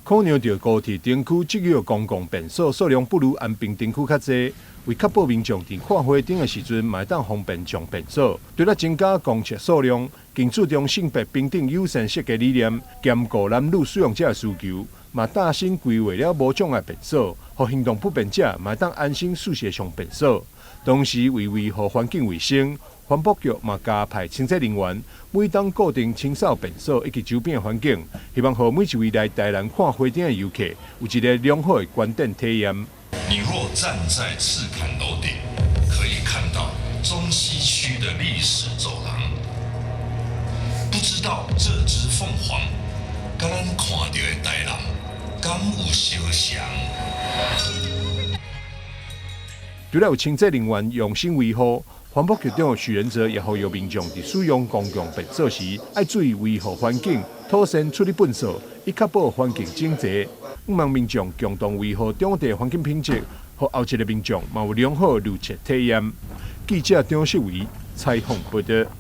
考量著高鐵燈區這個公共便所數量不如安平燈區較濟，為確保民眾佇看花燈的時陣嘛會當方便上便所，除了增加公廁數量，更注重性別平等友善設計理念，兼顧男女使用者的需求，嘛嶄新規劃了無障礙便所，予行動不便者嘛會當安心舒適上便所。同時為維護環境衛生，環保局嘛加派清潔人員，每冬固定清掃便所以及周邊的環境，希望予每一位來台南看花燈的遊客有一個良好的觀展體驗。你若站在赤崁樓頂，可以看到中西區的歷史走廊。不知道這隻鳳凰，佮咱看著的台南，敢有相像？除了有清潔人員用心維護，環保局長許仁哲也呼籲民眾佇使用公共便所時，愛注意維護環境，妥善處理糞掃，以確保環境整齊。向望民眾共同維護當地環境品質，予後一个民眾嘛有良好的如廁體驗。記者張世維採訪報導。